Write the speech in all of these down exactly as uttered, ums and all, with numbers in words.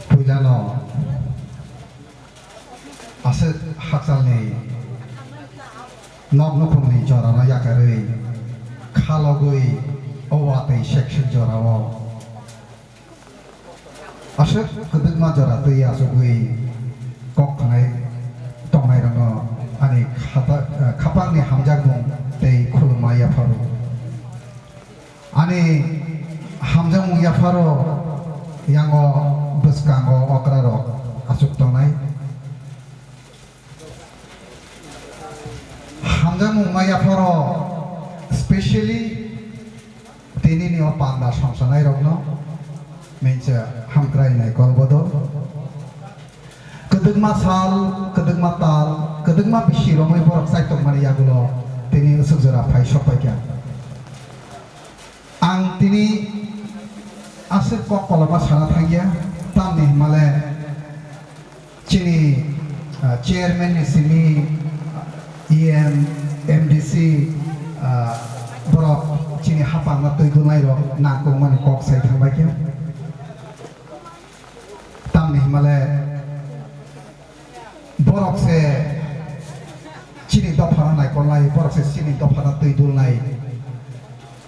Puilano aswk hakchalni nok nukhungni jorano yakarwi khalogwi o watwi sekswk jorao aswk kwdwkma jora twi achugwi kok khanai tongnairokno ani khata-, khapangni hamjakmung tei khulumma yapharo. Ani hamjakmung yapharo yango bwskango okrarok achuk tongnai. Hamjakmung ma yapharo specially tinini o panda songchanairokno mengcha hamkrai nai kol bodol. Kwdwkma sal, kwdwkma tal, kwdwkma bisi romwi borok chaitokmani yagulo tini aswk jora phai sokpaikha. Ang tini aswk kok koloma sana thangya, tamni hwnmale chini, ah, chairman ni simi, E M, M D C, ah, borok chini hapangma twi dulnairok nangkukmani kok sai thangbaikha. Tamni hwnmale borok se chini dophano naikolnai, borok se chini dophano twi dulnai.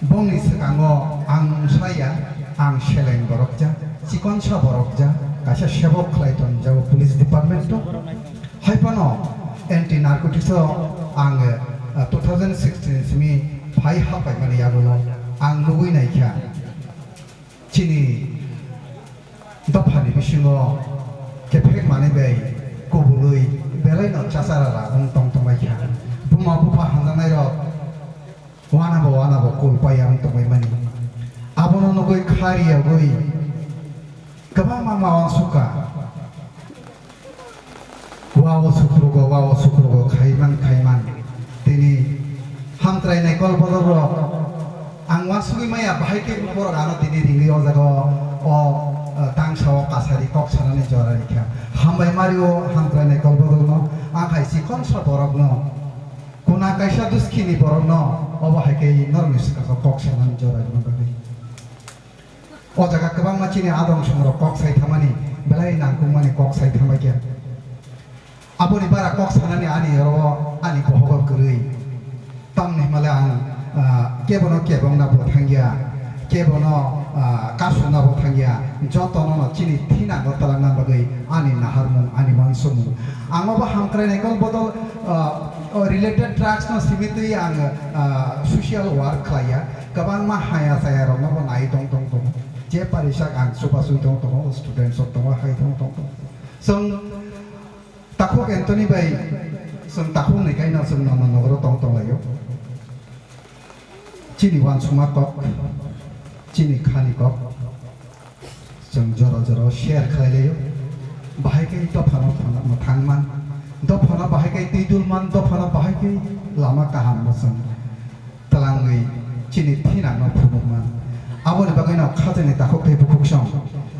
Bongni swkango ang mungsaya, ang seleng borok ja, chikonsa borok ja, kaisa sebok khlai tonjago police department o. Hai phano anti narcotics o ang, ah, two thousand sixteen simi phai hapaimani yagulo ang nugwi naikha. Chini dophani bisingo kephek manwi bai kubului belaino chachara ra wng tong tongbaikha. Buma bupha hamjaknairok wanabo wanabo kul paiya wng tongbaimani. Abono nugwi kha riyagwi kwbangma ma uansukha. Wa o sukrugo, wa o sukrugo, khaiman, khaiman. Tini hamkrai naikol bodol rok ang uansugwi maya, bahai khe borok ano tini ringwi o jaga o, o, eh, tangsa o kasari kok sanani jora rikha. Hambai mari o hamkrai naikol bodol no, ang hai chikonsa borok no, kuna kaisa duskini borok no, obo hai khe norokni swkang o kok sanani jora rwna bagwi. O jaga kwbangma chini adong songrok kok sai thangmani, belai nangkukmani kok sai thangbaikha. Aboni bara kok sanani ani oro ani bohogo kwrwi. Tamni hwnmale ang, ah, kebono kebongna bo thangya, kebono, ah, kasuna bo thangya, jotono no chini thinango twlangna bagwi ani naharmung, ani uansukmung. Ang obo hamkrai naikol bodol, ah, o related drugs no simi twi ang, ah, social work khlaiya. Kwbangma haya chaya rokno bo nai tong tong tongo. Je parisak ang chubachu tong tongo, students rok tongo, hai tong tong tongo. Chwng takhuk Anthony bai chwng takhuk ni kaino chwng nono nogoro tong tong laio. Chini uansukma kok, chini khani kok. Chwng jora jora share khlai laio. Bahai khe dophano phano mwthang man. Dophano bahai khe twi dul man, dophano bahai khe lama kaham bo chwng twlangwi chini thinangno phunuk man. Aboni bagwino khajani takhuk tei bukhuk song.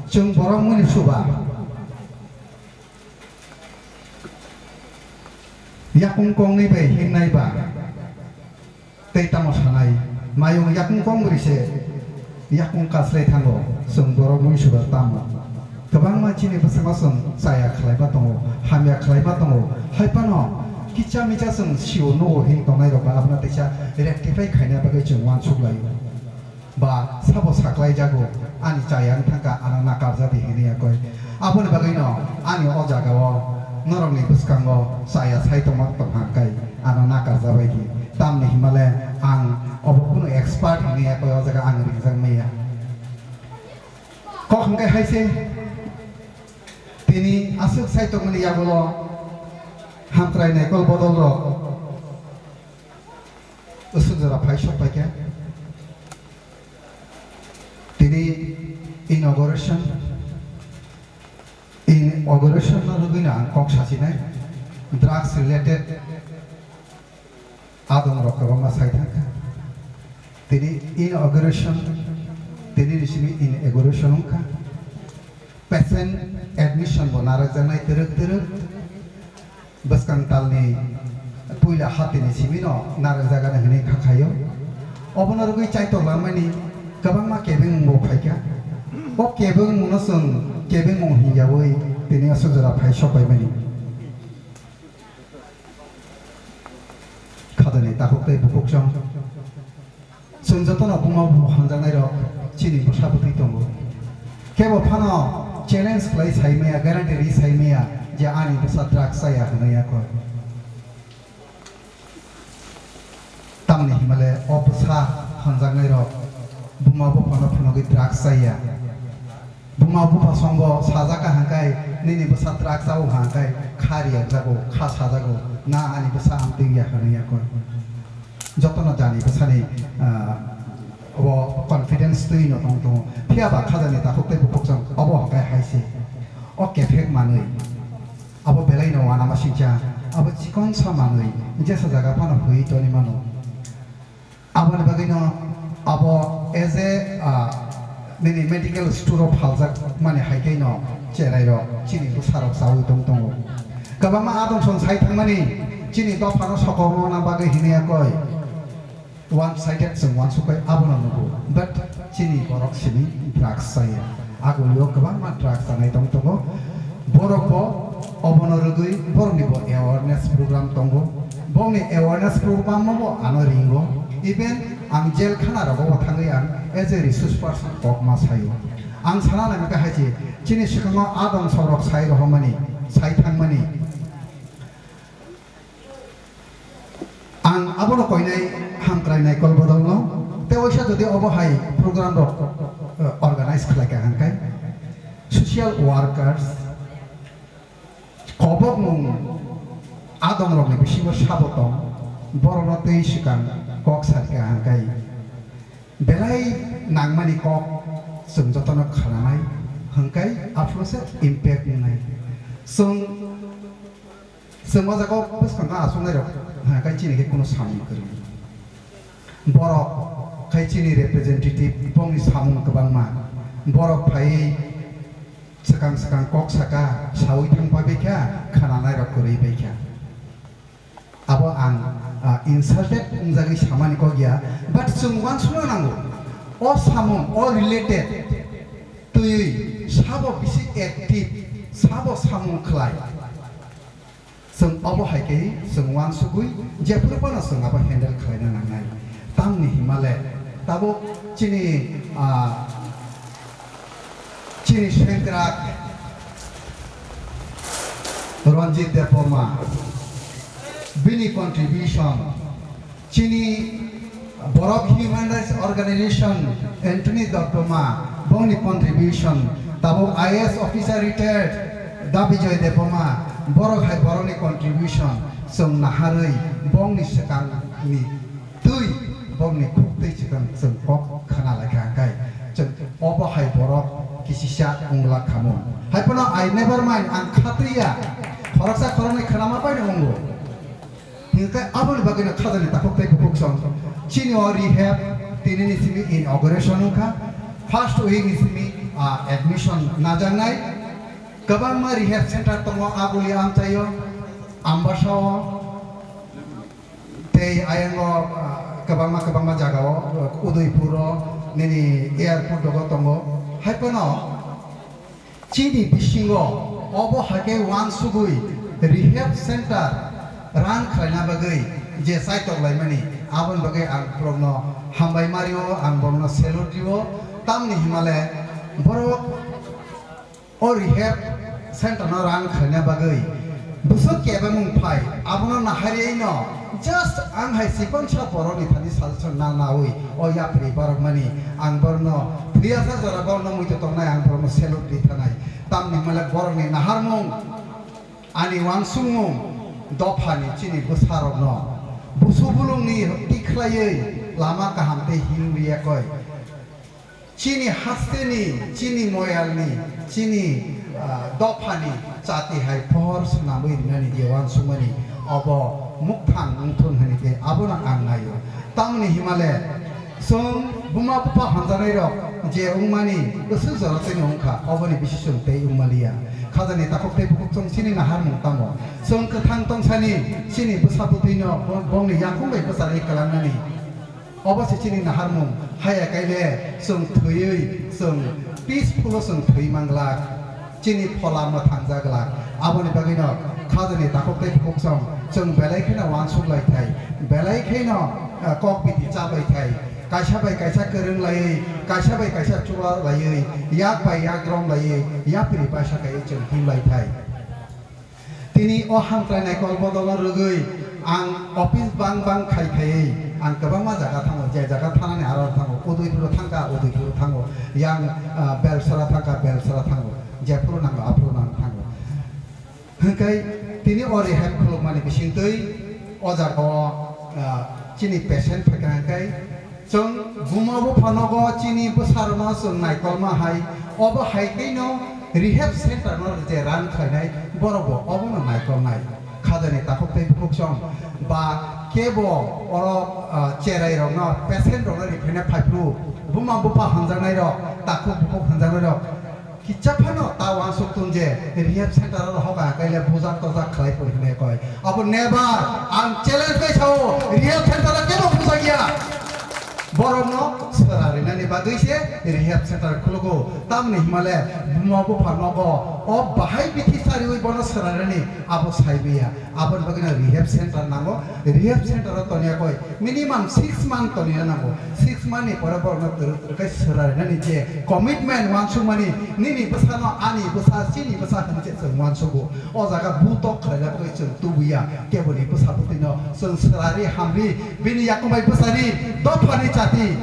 Chwng borok muni suba. Yakung kongni bai hingnai ba. Tei tamo sanai, mayung yakung kong bwrwi se yakung kaslai thango, chwng borok mui subar tamo. Kwbangma chini bwskango chwng chaya khlaiba tongo, hamya khlaiba tongo, hai phano kicha micha chwng sio nugo hin tongnai rok ba abono teisa rectify khaina bagwi chwng uansuk laio. Ba sabo saklai jago, ani chaya wng thangkha, ano nakarjadi hinwi yakoi. Aboni bagwino ani o jagao norokni bwskango chaya sai tongma tongkha hwnkhe ano nakarjabai di. Tamni himale ang obo kunu expert hinwi yakoi o jaga ang ringjak maya. Kok hwnkhe haise tini aswk sai tongmani yagulo hamkrai naikol bodol rok aswk jora phai sok paikha. Tini inauguration, inauguration no rwgwino ang kok sachinai, drugs related adong rok kwbangma sai thangkha. Tini inauguration, tini ni simi inauguration wngkha. Patient admission bo narwkjaknai twrwk twrwk. Bwskang talni puila hatini simino narwkjagani hwnwi kha khaio. Obono rwgwi chaitok langmani kwbangma kebengmung bo phaikha. O kebengmungno chwng kebengmung hwnyawi tini aswk jora phai sok bai mani. Khajani takhuk tei bukhukchong. Chwng jotono buma buphang hamjaknairok chini bwsa bwtwi tongo. Kebo phano challenge khlai sai maya, guarantee ri sai maya je ani bwsa drugs chaya hwnwi yakho. Tamni himale o bwsa hamjaknairok buma buphano phunugwi drugs chaya. Buma bupha songbo sajak ka hangkai, nini bwsa truck chao hangkai, kha riyakjago, kha sajago, na ani bwsa amtwi ya hwnwi yakho. Jotono jani bwsani, ah, o confidence twi no tong tongo. Phiya ba khajani takhuk tei bukhukchong obo hwnkhe hai se. O kephek manwi, abo belai no uanama singcha, abo chikonsa manwi, jesa jaga phano hwi toni mano. Aboni bagwino abo as a, ah, nini medical store o phaljak mani hai khe no cherai rok chini bwsa rok chawi tong tongo. Kwbangma adong song sai thangmani chini dophano sokomona bagwi hini yakoi one sided chwng uansuk bai abono nugo, but chini borok simi drugs chaya. Agulio kwbangma drugs chanai tong tongo. Borok bo obono rwgwi borokni bo awareness program tongo. Bongni awareness program bo ano ringo. Even ang jail khana rogo bo thangwi ang as a resource person kok ma sayo. Ang sana nai kha hai se chini swkango adong sorok sai rohormani, sai thangmani. Ang abono koinai hamkrai Naikol Bodolno, tei waisa jodi obo hai program rok, eh, organize khlai kha hwnkhai, social workers, kobokmung adongrokni bisingo sabo tong, borokno tei swkang kok sari kha hwnkhai, belai nangmani kok chwng jotono khananai hwnkhai, aphuru se impact wngnai. Chwng Chwng o jaga o bwskango achuknairok, ha, kai chini khe kunu samung kwrwi. Borok khai chini representative, bongni samung kwbangma. Borok phaiwi swkang swkang kok saka, sawi thang pai kha, khananairok kwrwi bai kha. Abo ang, ah, insulted wngjagwi samani kok ya, but chwng uansukna nango. O samung, o related twiwi sabo bisi active, sabo samung khlai. Chwng obo hai khe chwng uansugwi jephuru phano chwng abo handle khlaina nangnai. Tamni himale tabuk chini, ah, chini sengkrak Ranjit Debbarma, bini contribution, chini Borok Human Rights Organization Anthony Debbarma, bongni contribution, tabuk I A S officer retired Dabijoy Debbarma, borok hai borokni contribution chwng naharwi bongni swkangni twi, bongni khuktwi swkang chwng kok khna lai kha, hwnkhe chwng obo hai borok kisisa wngla khamu. Hai phano I never mind, ang khatwi ya, khoroksa khoroknwi khnama bai no wngo. Hinkhe aboni bagwino khajani takhuk tei bukhuk song. Chini o rehab tinini simi inauguration wngkha. First week ni simi, ah, admission najaknai. Kwbangma rehab center tongo, Aguli amchaio, Ambasao, tei ayango, ah, kwbangma kwbangma jagao, Udaipuro, nini airport dogo tongo. Hai phano Chini bisingo obo hakhe uansugwi rehab center run khlaina bagwi je chaitok laimani, aboni bagwi ang borokno hambai ma rio, ang borokno salute rio. Tamni himale borok o rehab center no run khlaina bagwi bwswk kebengmung phai, abono naharwi no just ang hai chikon sa borokni thani suggestion na nawi o yapri borok mani ang borokno thwiya sa jora borokno muitu tongnai, ang borokno salute ri thanai. Tamni himale borokni naharmung, ani uansukmung dophani chini bwsarokno busu bulungni tikhlaiwi lama kaham tei himriya koi. Chini hasteni, chini moyalni, chini, ah, dophani chati hai pohor swnamwi rinani je uansukmani obo mukthang wngthun hwnwi khe abono ang naio. Tamoni himale chwng buma bupha hamjanairok je wngmani bwswk jora tei wngkha, oboni bisi chwng tei wngmaliya. Khajani takhuk tei bukhuk chwng chini naharmung tamo. Chwng kwthang tongsani chini bwsa bwtwino bo-, bongni yakung bai bwcharwi kwlangnani. Obo se chini naharmung, haya kaile chwng thwiwi, chwng Peaceful o chwng thwi manglak, chini phola mwthangjaglak. Aboni bagwino khajani takhuk tei bukhuk song chwng belai kheno uansuk lai thai, belai kheno, eh, kok biti cha bai thai, kaisa bai kaisa kwrwng laiwi, kaisa bai kaisa chuba laiwi, yak bai yak rom laiwi, yapri baisa kaiwi chwng him lai thai. Tini o hamkrai naikol bodolno rwgwi ang office bang bang khai khaiwi ang kwbangma jaga thango, je jaga thanani aro thango, Udaipuro thangkha, Udaipuro thango, yang, ah, Belsara thangkha, Belsara thango, jephuru nango aphuru nang thango. Hwnkhe tini o rehab khulukmani bisingtwi o jagao, ah, chini patient phaikha hwnkhe Chwng buma bupha nogo chini bwsarokno chwng naikolma hai, obo hai khe no rehab center no je run khlainai borok bo obono naikolnai. Khajani takhuk tei bukhuk song ba kebo oro, ah, cherai rokno, patient rokno riphaina phaiphru, buma bupha hamjaknai rok, takhuk bukhuk hamjaknai rok, Kicha phano ta uansuk tun je rehab center o hoka kaile bujak tojak khlai puri hwnwi koi. Abo never, ang challenge khai sao, rehab center o kebo bujak ya. Borokno swra rinani bagwi se rehab center khulugo. Tamni himale buma bupha nogo o bahai bithi sariwi bono swra rini abo saibiya. Aboni bagwino rehab center nango. Rehab center o toniya koi minimum six month toniya nango. Six month ni pore borokno twrwk twrwk khe swra rinani je commitment uansukmani, nini bwsano ani bwsa, chini bwsa hwnwi se chwng uansugo. O jaga butok khlaina bagwi chwng tubuya. Keboni bwsa bwtwino chwng swrari hamri, bini yakumbai bwsani dophani chati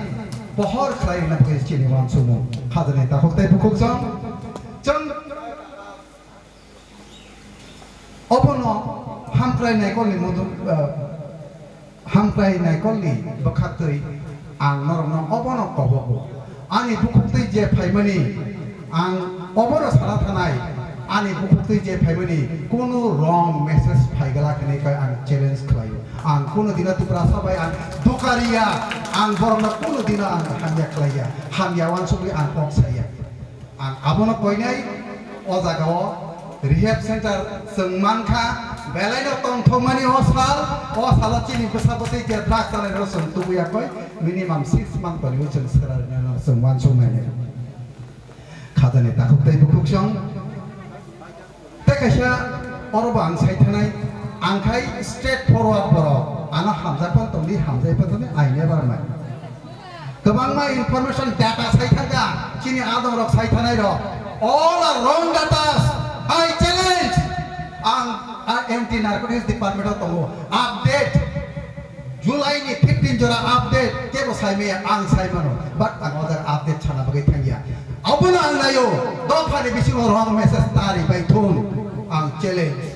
pohor khlai rwna bagwi chini uansukmung. Khajani takhuk tei bukhuk chwng, chwng Obono hamkrai naikolni mudu-, eh, hamkrai naikolni bwkhaktwi ang norokno obono kobogo. Ani bukhuktwi je phaimani, ang obono sana thanai, ani bukhuktwi je phaimani kunu wrong message phaiglak hwnwi khe ang challenge khlaio. Ang kunu dino Tiprasa bai ang dukariya, ang borokno kunu dino ang hamya khlaiya, hamya uansugwi ang kok saya. Ang abono koinai, o jagao rehab center chwng mankha, belaino tongthokmani o sal, o salo chini bwsa bwtwi je drugs chalainai chwng tubuya koi, minimum six month toniwi chwng swra rinani chwng uansuknai. Khajani takhuk tei bukhuk song. Tei kaisa oro bo ang sai thanai, ang khai straight forward borok, ano hamjak pan tongdi, hamjai pan tongdi, I never mind. Kwbangma information data sai thangkha, chini adongrok sai thanai rok. All are wrong datas. I challenge. Ang, ang anti narcotics department o tongo. Update. July ni fifteen jora update kebo sai maya, ang sai mano, but ang o jaga update sana bagwi thangya. Abono ang nayo, dophani bisingo wrong message tari bai thun, ang challenge.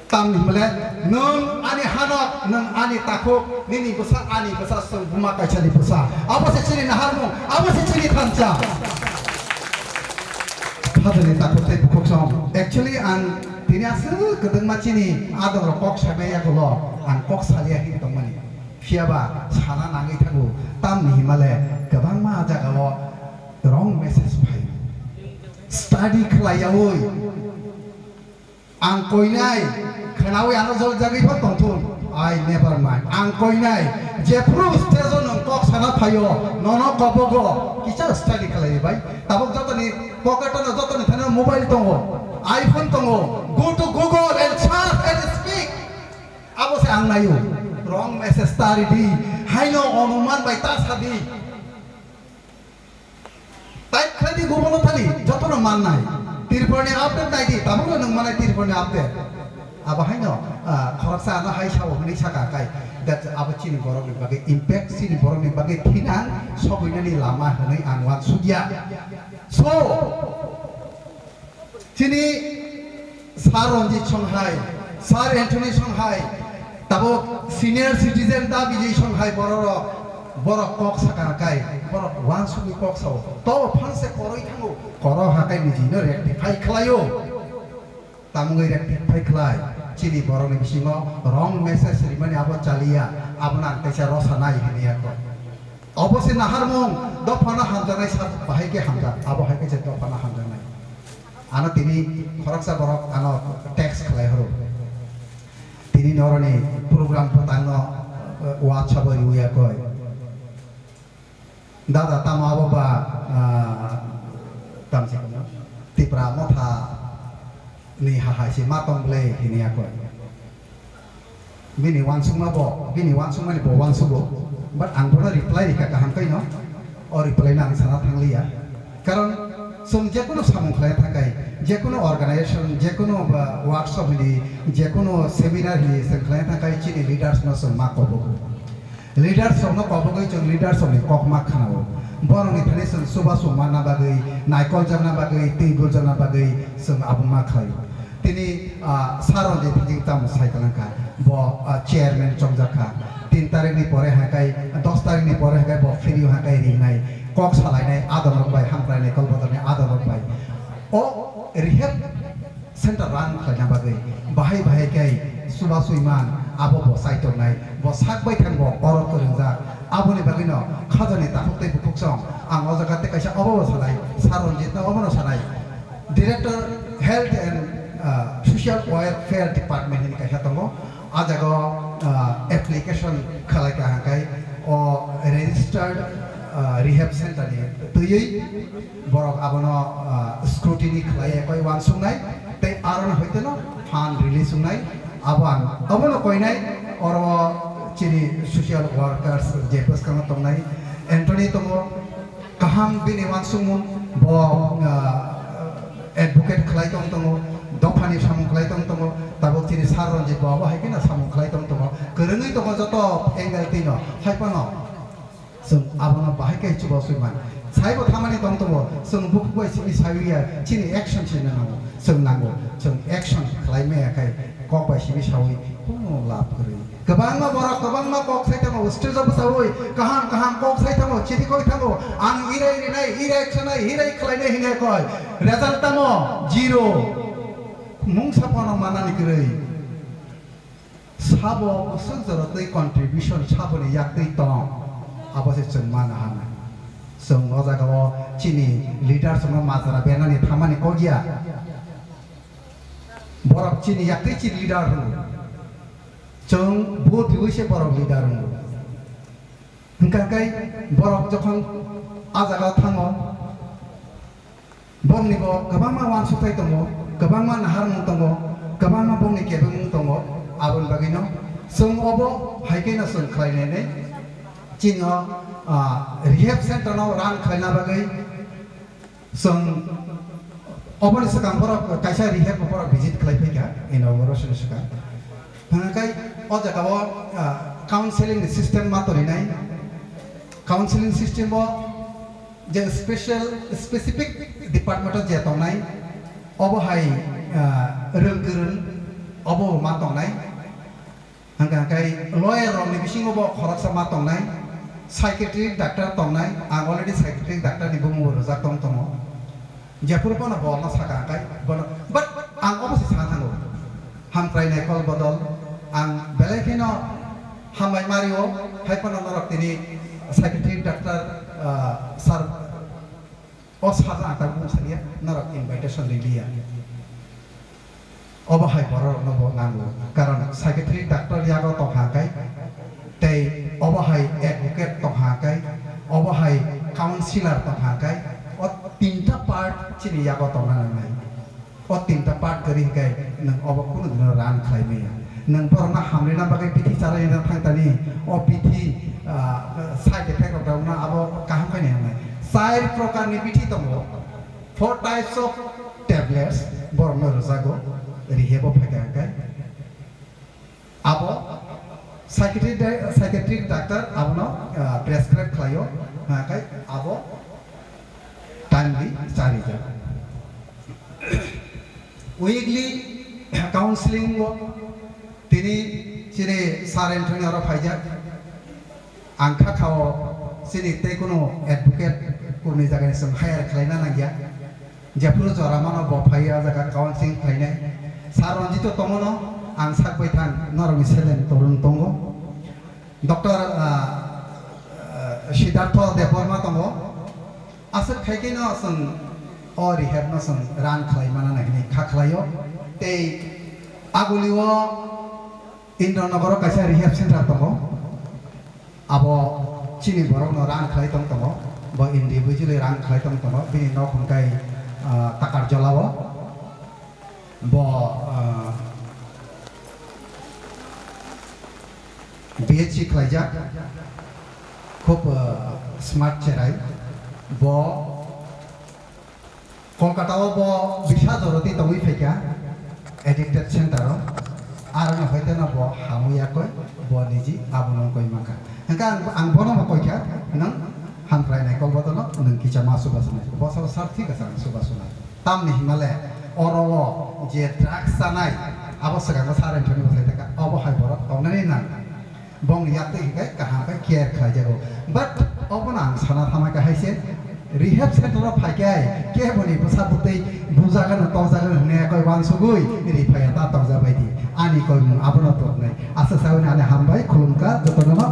Tamni hwnle nwng ani hanok, nwng ani takhuk, nini bwsa, ani bwsa, chwng buma kaisani bwsa. Abo se chini naharmung, abo se chini thansa. Phajani takhuk tei bukhuk song. Actually, ang tini aswk kwdwngma chini adongrok kok saimaya ulo ang kok salia hin tongmani. Phiyaba sana nangwi thango, tamni himale kwbangma jagao wrong message phai. Study khlaiyaui ang koinai, khwnaui ano joljagwi pho tongthun. I never mind. Ang koinai, jephru stage o nwng kok sana phaio, nono kobogo kisa study khlai bai. Tabuk jotoni pocket o jotoni thani mobile tongo, iPhone tongo, go to Google and search and speak. Abo se ang naio. Wrong message ta ridi. Haino onuman bai ta sadi. Type khlai di Google o thani, jotono mannai. Tirpurani update nai di, tabukno nwng manai Tirpurani update. Abo haino, ah, khoroksa ano hai sao hwnwi saka kai. That abo chini borokni bagwi impact, chini borokni bagwi thinang sobuinani lama hwnwi ang uansukya. So, Chini Sir Ranjit Songhai, Sir Anthony Songhai, tabuk senior citizen da Bijay Songhai bororok, borok kok sakha kai, borok uansukni kok sao. To phanse koroi thango, koro hakai nijino rectify khlaio. Tamungwi rectify khlai, chini borokni bisingo wrong message rimani abo chaliya, abono ang teisa rosa nai hiniya kok. Obo se naharmung, dophano hamjaknai sak bahai khe hamjak, abo hai khe se dophano hamjaknai. Ano tini khoroksa borok ano text khlai horo. Tini noroni program phatangno, eh, WhatsApp o riwi ya koi. Dada, tamo abo ba, ah, tamsi kono Tipra Motha ni hahai si ma tong ble hini akoi. Bini wansukma bo, bini wansukmani bo wansugo. But ang bono reply rikha kaham kaino. O reply no ang sana thangliya. Karon chwng jekunu samung khlai thangkai, jekunu organization, jekunu ba workshop hini, jekunu seminar hini chwng khlai thangkai chini leaders no chwng ma kobogo. Leaders rokno kobogwi chwng leaders rokni kok ma khnao. Borokni thani chwng chubachu manna bagwi, naikol jakna bagwi, twi guljakna bagwi chwng abo ma khlaio. Tini, ah, Sir Ranjit thani tamo sai kwlangkha, bo, ah, chairman chongjakha. Tin tarikni pore hakai, dos tarikni pore hakai bo free hakai rinai, kok salainai adongrok bai, hamkrainai kolbodorni adongrok bai. O rehab center run khlaina bagwi bahai bahai khe chubachu man, abo bo chaitornai, bo sak bai thang bo oro kwrwngjak. Aboni bagwino khajani takhuk tei bukhuksong ang o jaga tei kaisa obo bo sanai, Sir Ranjit no obono sanai. Director Health and, ah, Social Welfare Department hini kaisa tongo. A jaga o, ah, application khalai ka hangkai o registered, ah, rehab center ni twiwi borok abono, ah, scrutiny khlai koi wansuknai tei aro no hoiteno fund release wngnai. Abo ang abono koinai, oro chini social workers je bwskango tongnai Anthony tongo, kaham bini wansukmung bo, ah, advocate khlai tong tongo, dophani samung khlai tong tongo, tabuk chini Sir Ranjit bo abo hai kheno samung khlai tong tongo, kwrwngwi tongo joto angle tino, hai phano chwng abono bahai khe chubachu man. Saibo thamani tong tongo, chwng bukhuk bai simi sawi ya, chini action sini nango, chwng nango, chwng action khlai maya khai kok bai simi sawi kuno lab kwrwi. Kwbangma borok, kwbangma kok sai thango, stage o bwchaui kaham kaham kok sai thango, chithi koi thango, ang irai rinai, irai khanai, irai khlainai hinwi koi. Result tamo? Zero. Mungsa phano manani kwrwi. Sabo bwswk jora twi contribution saboni yak twi tong, abo se chwng mana hana. Chwng o jaga o chini leaders no majra benani thamani kok ya. Borok chini yak twi chini leader hwno. Chwng vote riwi se borok leader wng. Hwnkha khe borok jokhon a jaga o thango, borokni bo kwbangma uansukthai tongo, kwbangma naharmung tongo, kwbangma borokni kebengmung tongo. Aboni bagwino chwng obo hai kheno chwng khlainai, chini o, ah, rehab center no run khlaina bagwi. Chwng oboni swkang borok kaisa rehab borok visit khlai phaikha, inauguration swkang. Hwnkhai o jaga o, ah, counseling ni system ma torinai. Counseling system o je special, specific department o je tongnai, obo hai, ah, rwng kwrwng obo ma tongnai. Hwnkha khe lawyer rokni bisingo bo khoroksa ma tongnai, psychiatric doctor tongnai, ang already psychiatric doctor ni bumung bo rwjak tong tongo. Jephuru phano bo no saka khe bono, but ang obo se sa thango, hamkrai naikol bodol ang belai kheno hambai mario, hai phano norok tini psychiatric doctor, ah, sir, o sir ang tabuk mung saliya, norok invitation riliya. Obo hai borok rokno bo nango, karon psychiatric doctor yago tongkha kai, tei obo hai advocate tongkha kai, obo hai counselor tongkha kai, o tinta part chini yago tongna nangnai. O tinta part kwrwi hwnkhe nwng obo kunu dino run khlai maya. Nwng borokno hamrina bagwi bithi charaina thangtani, o bithi, ah, side effect rok rokno abo kaham khainai hwnwi. Char prokarni bithi tongo, four types of tablets borokno rwjago, rehab o phaikha hwnkhe. Abo psychiatric di-, psychiatric doctor abono, ah, prescribe khlaio, hwnkhe abo timely charijak. Weekly counseling o tini chini Sir Anthony oro phaijak. Ang kha khao chini tei kuno advocate kunu jagani chwng hire khlaina nangya. Jephuru jora mano bo phai o jaga counseling khlainai. Sir Ranjito tongono ang sak bai thang norokni seleng torun tongo. Doctor, ah, ah, Siddhartho Debbarma tongo. Aswk khai khe no chwng o rehab no chwng run khlai mana nai hinwi kha khlaio. Tei agulio Indranagar o kaisa rehab center tongo. Abo chini borok no run khlai tong tongo. Bo individually rang khlai tong tongo, bini nok hwnkhe, ah, Takarjolao. Bo, ah, B H C khlaijak, khub, ah, smart cherai. Bo Kolkata o bo bisa joro twi tongwi phaikha, addicted center o. Aro no hoite no bo hamwi yakoi, bo niji abono wngkoi mankha. Hwnkhe ang, ang bono bo koikha, nwng hamkrainai kol bodono nwng kisa ma subasunai. Bosoro sar thik asa ang subasunai. Tamni himale oro o je drugs chanai, abo swkango sar emphani bwsai thaka, obo hai borok tongnani nang. Bong yak twi hwnkhe kaham khe care khlai jago. But obono ang sana thanai khe hai se rehab center o phai khe kebo ni bwsa bwtwi bujagano tokjagano hwnwi koi uansugwi ri phai ya ta tokjak bai di. Ani koi mung abono toknai. Asa sawi ani hambai khulumkha jotono no.